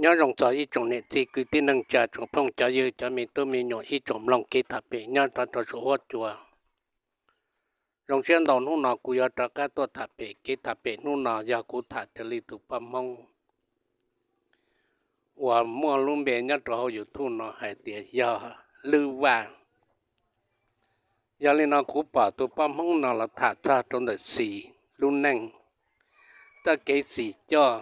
Nyob zoo txog ib tsoom niam txiv kwv tij neej tsa tsoom phooj cov ywg cov me tub me nyuam ib tsoom mloog kev tham pem nyob rov rau saum huab cua. Zoo siab ntau hnub no kuv yuav rov qab tuaj tham pem kev tham pem hnub no yog kuv tham raws li tus poj Hmoob uas muaj lub npe nyob rau hauv YouTube no hais tias yog Lwb Vaj. Yog li no kuv pom tus poj Hmoob no los tham txog rau ntawm Xis lub neej, txoj kev Xis coj.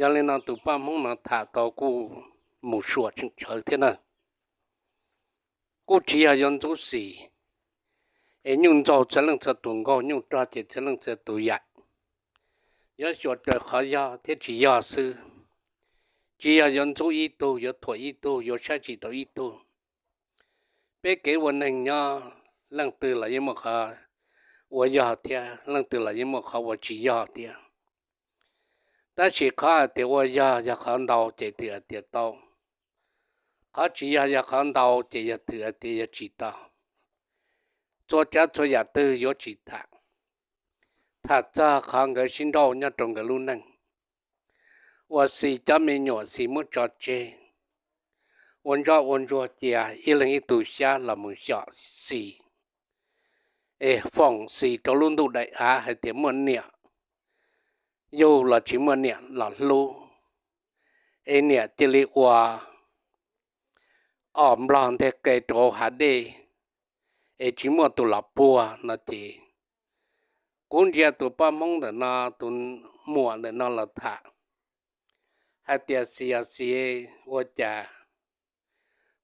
Yog li no tus poj Hmoob no tham tau kuj mus suam tseem tsawv thiab na. Kuj tsis yog yuav ntxub Xis, es nyuj ntxaug txhua leej txhua tus nkaug, nyuj rog ces txhua leej txhua tus yam. Yuav xyuas raws qhov yog thiab tsis yog xwb. Tsis yog yuav ntxub ib tug, yuav thuam ib tug, yuav saib tsis taus ib tug. Peb kev ua neeg nyob, leej twg los yeej muaj qhov ua yog thiab, leej twg los yeej muaj qhov ua tsis yog thiab. Tab sis qhov hais tias ua yog yog qhov ntau ces twm hais tias tau. Qhov tsis yog yog qhov ntau ces yog twm hais tias yog tsis tau. Txhua tsav txhua yam twg yuav tsis tham. Tham txog qhov nkawd sib nrauj nyob rau nkawd lub neej, uas Xis cov me nyuam Xis muab tso tseg, ua ntsoj ua ntsuag cia ib leeg ib tug xyab los mus xyom Xis, es foom Xis rau lub ntuj daim av hais tias muaj niam yug los tsis muaj niam los hlub, es niam cia li ua os nplog nteg qe rau hav dej, es tsis muaj tus los puag no ces kuv ntsia tus poj Hmoob ntawm no, tus muam ntawm no los tham hais tias Xis, Xis, ua cas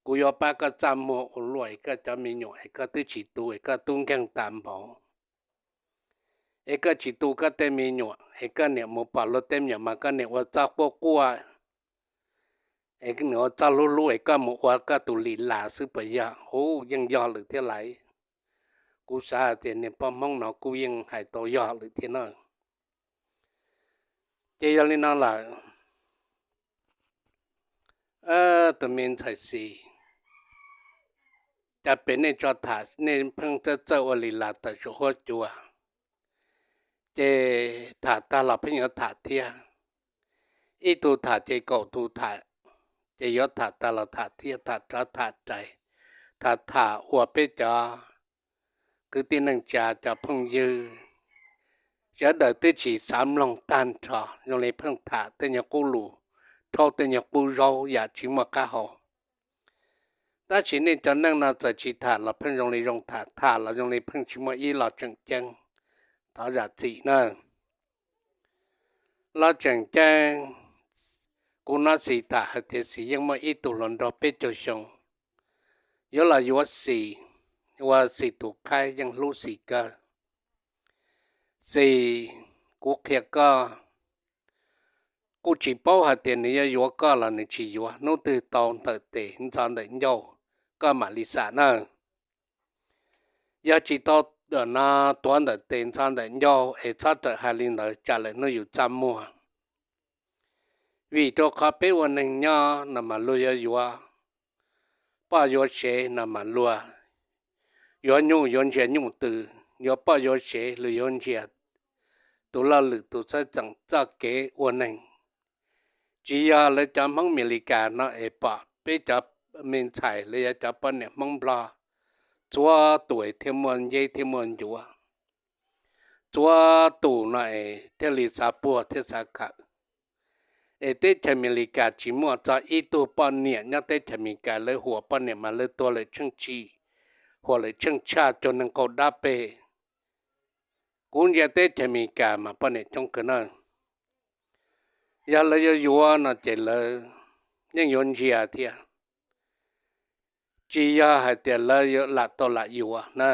kuv yuav pab koj txaj muag ua luaj es koj cov me nyuam es koj twb tsis tu es koj tub nkeeg tas npaum, es koj tsis tu koj tej me nyuam es koj niam mus pom luag tej me nyuam mas koj niam ua txoj quaj quaj, es koj niam ua txoj hlub hlub es koj mus ua koj tus lis las xwb puas yog? Ub, yeej yog lawm thiab lauj. Kuv xav hais tias niag poj Hmoob no kuj yeej hais tau yog lawm thiab na. Ces yog li no lawm, tus me ntxhais Xis, cas pem nej tso tham nej pheej txawj txawj ua lis las tawm saum huab cua, ces tham tag los pheej yuav tham thiab. Ib tug tham ces kaum tus tham, ces yuav tham tag los tham thiab, tham rov tham rais, tham tham uas peb cov kwv tij neej tsa cov phooj ywg sawv daws twb tsis xav mloog tag nrho, zoo li pheej tham tej nyuag qub lus, rhaub tej nyuag qub zaub yam tsis muaj qab hau. Tab sis nej cov neej no txawm tsis tham los pheej zoo li zoo tham, tham los zoo li pheej tsis muaj ib lo tseem ceeb. Thov zam txim na. Lo tseem ceeb, kuv hnov Xis tham hais tias Xis yeej muaj ib tug hluas nraug peb caug xyoo yuav los yuav Xis, ua Xis tus qhaib yeej hlub Xis kawg. Xis, kuv qhia koj, kuj tsis paub hais tias nws yuav yuav koj los nws tsis yuav, hnub twg tau ntawm tes ntxo ntawm ncauj koj mam li xam na. Yog tsis tau no tuav ntawm tes ntxo ntawm ncauj es txhob rawm hais li ntawd tsam lawm hnub yus txaj muag. Vim rau qhov peb ua neeg nyob no mas luag yuav yuav poj yuav sev no mas luag yuav nyuj yuav ntsia nyuj twg, yuav poj yuav sev luag yuav ntsia tus laj lwm tus xwb txeem txoj kev ua neeg. Tsis yog lawv cov Hmoob Amelikas no es pom peb cov me ntxhais los yog cov poj niam Hmoob Nplog txhua tus es thiaj muaj nceb thiaj muaj ncuav, txhua tus no es thiaj li xav puag thiab xav khawm. Es teb chaws Amelikas tsis muaj txog ib tug poj niam nyob teb chaws Amelikas lawv huam poj niam mas lawv tuag lawm tsheej tshaj, huam lawm tsheej tshaj cuag neeg qaug dab peg. Kuv ntsia teb chaws Amelikas mas poj niam coob kawg na. Yog lawv yuav yuav no ces lawv yeej yuav ntsia thiab, tsis yog hais tias lawv lam tau lam yuav na.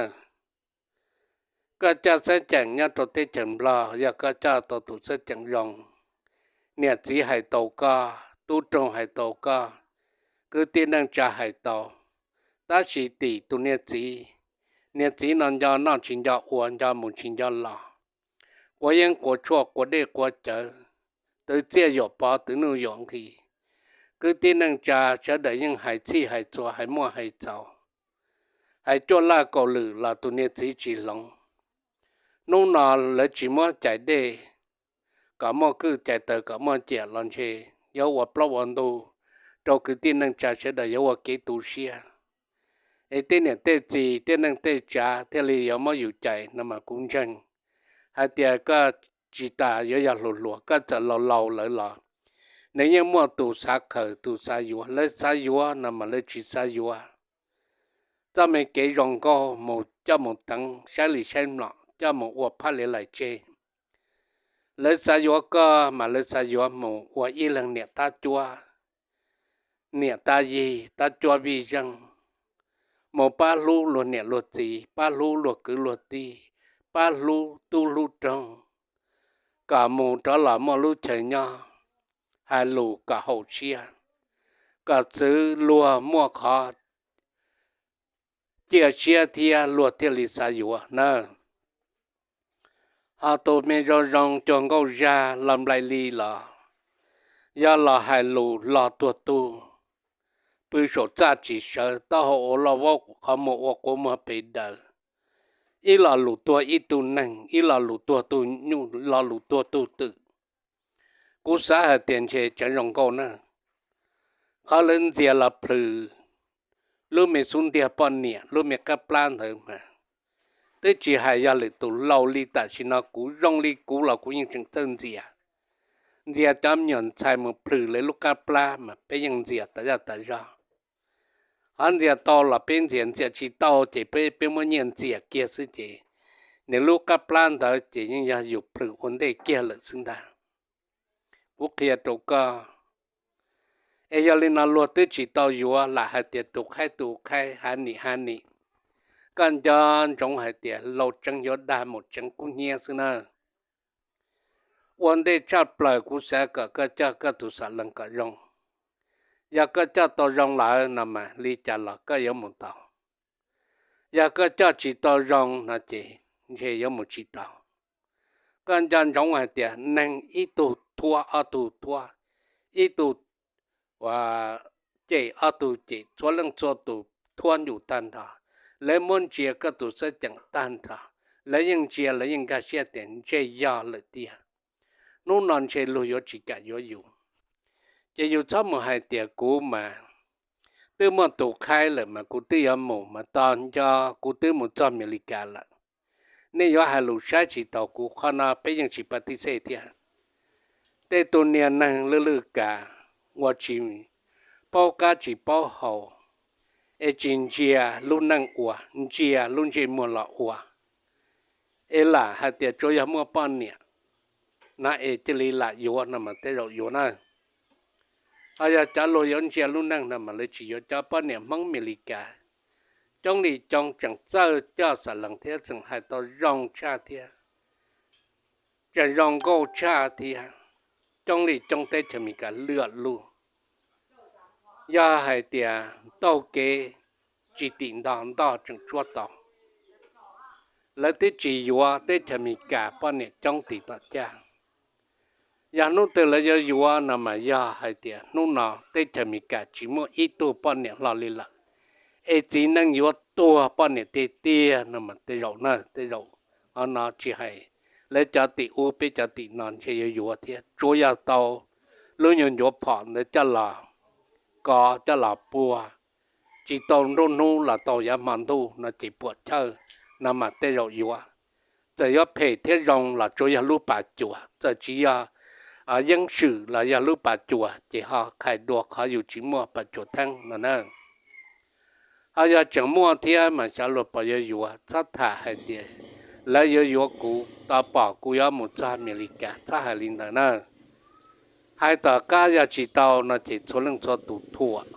Koj coj xeeb ceem nyob rau teb chaws Nplog yog koj coj tau tus xeeb ceem zoo, niam txiv hais tau koj, tub roog hais tau koj, kwv tij neej tsa hais tau, tab sis tim tus niag txiv, niag txiv no nco noj tsis nco ua, nco mus tsis nco los, quav yeeb quav tshuaj quav dej quav cawv, twv txiaj yuam pov twv nuj yuam nqis. Kwv tij neej tsa sawv daws yeej hais txhij hais txhua hais muaj hais txaus, hais cuaj laj kaum lwm los tus niag txiv tsis hloov. Hnub no lawv tsis muab cais dej kom muaj kwj cais taws kom muaj ciam los ntshe yuav ua plaub ua ntug rau kwv tij neej tsa sawv daws yuav ua kev tu siab. Es tej niam tej txiv tej neej tej tsav thiaj li yuav muab yus cais no mas kuv ntseeg hais tias koj tsis tas yuav yog hluas hluas, koj txawm laus laus lawm los nws yeej muaj tus xav khaws tus xav yuav. Lawv xav yuav no mas lawv tsis xav yuav. Txoj me kev zoo nkauj mus coj mus teev saib li saib mlom coj mus ua phaj li laim tseg. Lawv xav yuav koj mas lawv xav yuav mus ua ib leeg niam tab cuab, niam tab yig, tab cuab vij zeej, mus pab hlub luag niam luag txiv, pab hlub luag kwv luag tij, pab hlub tub hlub roog, kom mus rov los muaj lub chaw nyob, hais lus kom haum siab, kom txwv luag muaj qhov cia siab thiab luag thiaj li xav yuav na. Ho tus me zoo zoo cuag nkauj zag los nplaim li los yog los hais lus log tuag tug, pw saum txaj tsis sawv, taub hau ua loj vaub qhov muag ua quav muag pes daws, ib lo lus tuag ib tug neeg, ib lo lus tuag tug nyuj, lo lus tuag tug twm. Kuv xav hais tias ntshe tseem zoo nkauj na. Qhov lawv ntxias los plhws lub me xub ntiag poj niam lub me qab plab ntawd mas twb tsis hais yog lwm tus, laus li tam sim no kuv zoo li kuv los kuv yeej tseem txawj ntxias. Ntxias cov me nyuam ntxhais mus plhws lawv lub qab plab mas peb yeej ntxias tas zaj tas zog. Qhov ntxias tau los peb ntxias, ntxias tsis tau ces peb, peb muab nyiaj ntxias kiag xwb ces nws lub qab plab ntawd ces yeej yog yus plhws ua ntej kiag lawm xwb ntag. Kuv qhia rau koj, es yog li no luag twb tsis tau yuav lam hais tias tus qhaib tus qhaib hav nim hav nim. Koj nco ntsoov hais tias laus tseev yuav dag, mus tseev kub hnyiab xwb na. Ua ntej tshaj plaws kuv xav kom koj coj koj tus xam lees kom zoo. Yog koj coj tau zoo lawm no mas li cas los koj yuav mus tau. Yog koj coj tsis tau zoo no ces ntshe yuav mus tsis tau. Koj nco ntsoov hais tias neeg ib tug thuab ob tug thuab, ib tug cem ob tug cem, txhua leej txhua tus thuab ncuj tag nrho. Lawv muab ntsia koj tus xeeb ceem tag nrho, lawv yeej ntsia, lawv yeej nkag siab tias ntshe yog lawm tiag. Hnub no ntshe luag yuav tsis kam yuav yus. Ces yus txhob mus hais tias kuv mas twb muaj tus qhaib lawm mas kuv twb yuav mus mas tos nco kuv twb mus txog Amelikas lawm. Nej yuav hais lus saib tsis taus kuv, qhov no peb yeej tsis pas tij xej thiab. Tej tus niag neeg lwj lwj kas, ua tsis paub qab tsis paub hau, es tsis ntsia lub neej ua, ntsia lub ntsej muag los ua, es lam hais tias tsuas yog muaj poj niam no es cia li lam yuav no mas tej zaum yuav na. Ho yog cov luag yuav ntsia lub neej no mas lawv tsis yuav. Cov poj niam Hmoob Amelikas coob li coob tseem txawj coj xam lees thiab tseem hais tau zoo tshaj thiab, tseem zoo nkauj tshaj thiab, coob li coob teb chaws Amelikas lwj lug. Yog hais tias taug kev tsis tim ntog, ntog tseem tshuab tau, lawv twb tsis yuav teb chaws Amelikas poj niam coob tim tom caj. Yog hnub twg lawv yuav yuav no mas yog hais tias hnub no teb chaws Amelikas tsis muaj ib tug poj niam hlo li lawm, es txiv neej yuav tuag poj niam tiag tiag no mas tej zaum na, tej zaum. Qhov no tsis hais lawv cov tim ub, peb cov tim no ntshe yuav yuav thiab. Tsuav yog tau lub nyuag ncuav phom ntawd coj los kov coj los puag, tsis tau nruab hnub los tau yav hmo ntuj no ces puam chawj no mas tej zaum yuav. Txawm yuav phem thiab zoo los tsuav yog lub pas cuam, txawm tsis yog yeeb swm los yog lub pas cuam ces ho qhais dua qhov yus tsis muaj pas cuam theeb no na. Ho yog tseem muaj thiab mas xyov luag puas yuav yuav. Txhob tham hais tias lawv yuav yuav kuv, tos pom kuv yuav mus txog Amelikas, txhob hais li ntawd na. Hais tom qab yog tsis tau no ces txhua leej txhua tus thuam,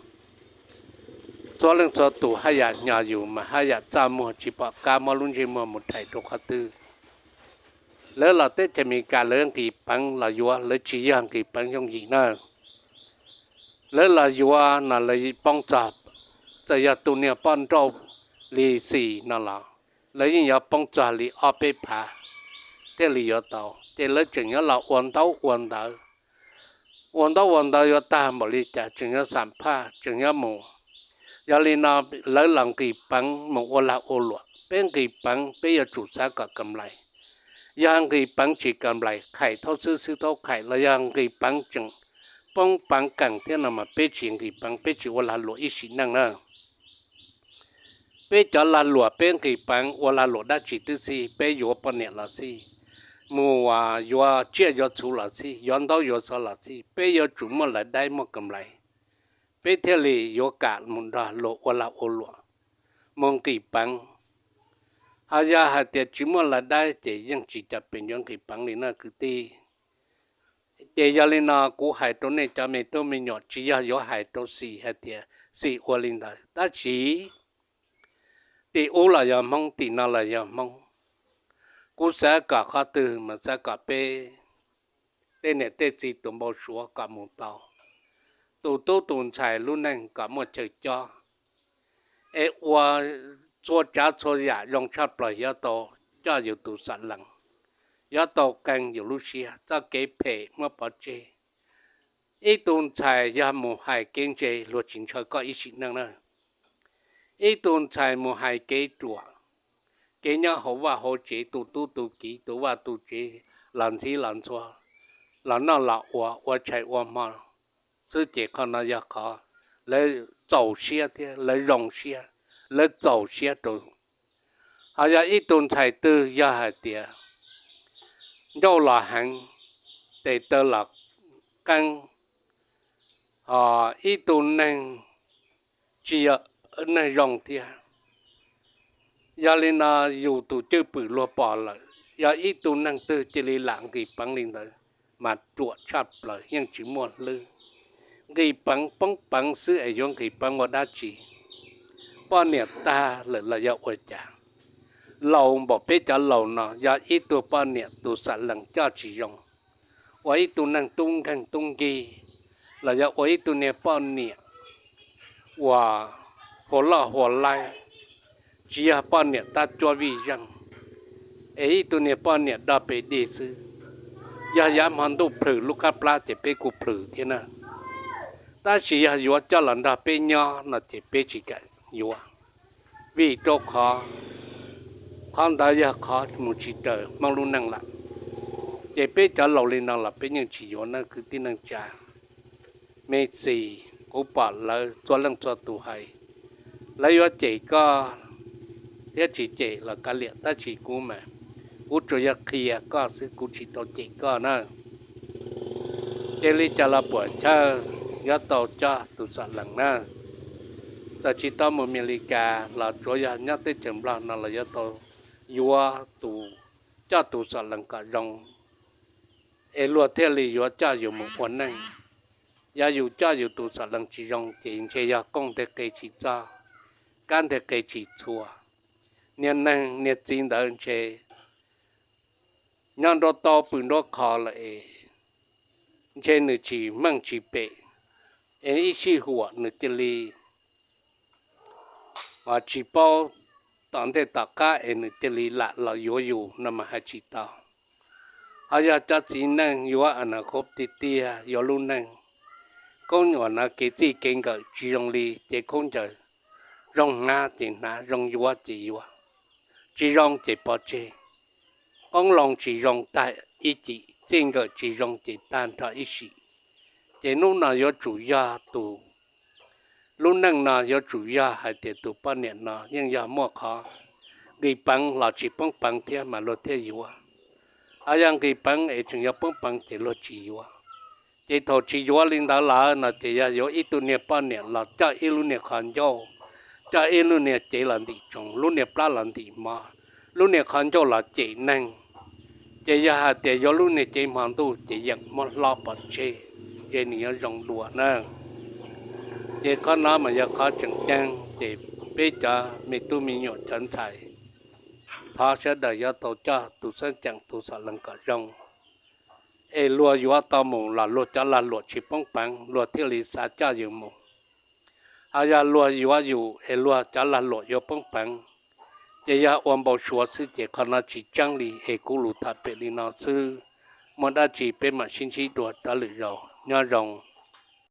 txhua leej txhua tus haj yam hnyos yus mas haj yam txaj muag tsis pom qab muab lub ntsej muag mus rhais rau qhov twg. Lawv los teb chaws Amelikas lawv nqis peev los yuav, lawv tsis yog nqis peev yooj yim na. Lawv los yuav no lawv poob txog, txawm yog tus niag poj nrauj li xis no los lawv yeej yuav poob txog li ob peb phav thiaj li yuav tau. Ces lawv tseem yuav los ua ntaub ua ntawv, ua ntaub ua ntawv yuav tag npaum li cas tseem yuav xam phaj tseem yuav mus. Yog li no lawv los nqis peev mus ua lag ua luam, peb nqis peev peb yuav tsum xav kom kam nplais. Yog nqis peev tsis kam nplais, khais thaub xwb xwb thaub khais, los yog nqis peev tseem poob peev keem thiab no mas peb tsis nqis peev, peb tsis ua lag luam ib sim neej na. Peb cov lag luam peb nqis peev ua lag luam dab tsi twb xij, peb yuav poj niam los xij, mus yuav tsiaj yuav txhu los xij, yuav ntaub yuav xov los xij, peb yuav tsum muaj lawv daib muaj kam lais, peb thiaj li yuav kam mus nrog luag ua lag ua luam, mus nqis peev. Ho yog hais tias tsis muaj lawv daib ces yeej tsis cam pem yuav nqis peev li na kwv tij. Ces yog li no kuv hais rau nej cov me tub me nyuam tsis yog yuav hais rau Xis hais tias Xis ua li ntawd, tab sis tim ub los yog Hmoob, tim no los yog Hmoob. Kuv xav kom qhov twg mas xav kom peb tej niam tej txiv tus npau suav kom mus tau, tus tub tus ntxhais lub neej kom muaj chaw cob, es ua txhua tsav txhua yam zoo tshaj plaws yuav tau coj yus tus xam lees, yuav tau qee yus lub siab, txoj kev phem muab pov tseg. Ib tug ntxhais yog mus hais kev ntse luag tsis ntshaw koj ib sim neej na. Ib tug ntxhais mus hais kev ruam, kev nyob hauv vaj hauv tsev, tus tub tus kiv, tus vaj tus tsev los ntxhib los ntxhua, los noj los ua, ua tshais ua hmo xwb ces qhov no yog qhov lawv txaus siab thiab lawv zoo siab, lawv txaus siab rau. Ho yog ib tug ntxhais twg yog hais tias ncauj los heev, tes taw los qeeb, ho ib tug neeg tsis yog neeg zoo thiab. Yog li no yus tus cwj pwm luag pom lawm, yog ib tug neeg twg cia li lam nqis peev li ntawd mas ruam tshaj plaws yeej tsis muaj hlwb. Nqis peev poob peev xwb es yuav nqis peev ua dab tsi? Poj niam tag lawm los yog ua cas? Laus npaum peb cov laus no yog ib tug poj niam tus xam lees coj tsis zoo, ua ib tug neeg tub nkeeg tub nkig, los yog ua ib tug niag poj niam uas hua loj hua laib, tsis yog poj niam tab cuab vij zeej, es ib tug niag poj niam dog pes dig xwb. Yog yav hmo ntuj plhws lub qab plab ces peb kuj plhws thiab na. Tab sis yog yuav coj los nrog peb nyob no ces peb tsis kam yuav, vim rau qhov, qhov ntawd yog qhov mus tsis raws Hmoob lub neej lawm. Ces peb cov laus li no los peb yeej tsis yuav na kwv tij neej tsa. Me Xis, kuv pom lawv txhua leej txhua tus hais, lawv yuav cem koj thiab tsis cem los kav liam, tab sis kuv mas, kuv tsuas yog qhia koj xwb, kuv tsis tau cem koj na. Cia li cas los puam chawj, yuav tau coj tus xam lees na. Txawm tsis tau mus Amelikas los tsuav yog nyob teb chaws Nplog no los yuav tau yuav tus, coj tus xam lees kom zoo, es luag thiaj li yuav coj yus mus ua neej. Yog yus coj yus tus xam lees tsis zoo ces ntshe yog kooj nteg qe tsis txog, kab nteg qe tsis txhua. Niag neeg niag txiv ntawd ntshe nyob nruab taub pw nruab qho lawm es ntshe nws tsis meej tsis pem, es ib sij huam nws cia li tsis paub tom ntej tom qab es nws cia li lam los yuav yus no mas hais tsis tau. Ho yog cov txiv neej yuav a na khuv tiag tiag, yuav lub neej, koob nyuam na kev txij kev nkawm tsis zoo li ces khaub ncaws, zoo hnav ces hnav, zoo yuav ces yuav, tsis zoo ces pov tseg. Qoob loo tsis zoo tag ib cim, txij nkawm tsis zoo ces tag nrho ib sim. Ces hnub no yuav tsum yog tus, lub neej no yuav tsum yog hais tias tus poj niam no yeej yog muaj qhov nqis peev los tsis poob peev thiab mas luag thiaj yuav. Ho yog nqis peev es tseem yuav poob peev ces luag tsis yuav. Ces thaum tsis yuav li ntawd lawm no ces yog yuav ib tug niag poj niam los coj ib lub niag qhov ncauj, coj ib lub niag cev los ntim tsoos, lub niag plab los ntim mov, lub niag qhov ncauj los cem neeg, ces yog hais tias yuav lub niag cev hmo ntuj ces yeem muab hlob pov tseg, ntshe nws yuav zoo dua na. Ces qhov no mas yog qhov tseem ceeb, ces peb cov me tub me nyuam cov ntxhais, thov sawv daws yuav tau coj tus xeeb ceem tus xam lees kom zoo, es luag yuav tau mus los luag cov lag luam tsis poob peev luag thiaj li xav coj yus mus. Ho yog luag yuav yus es luag cov lag luam yuav poob peev, ces yog ua npau suav xwb ces qhov no tsis tseeb li. Es kuv lus tham pem li no xwb, muaj dab tsi peb mam sib ntsib dua rau lwm zaus, nyob zoo.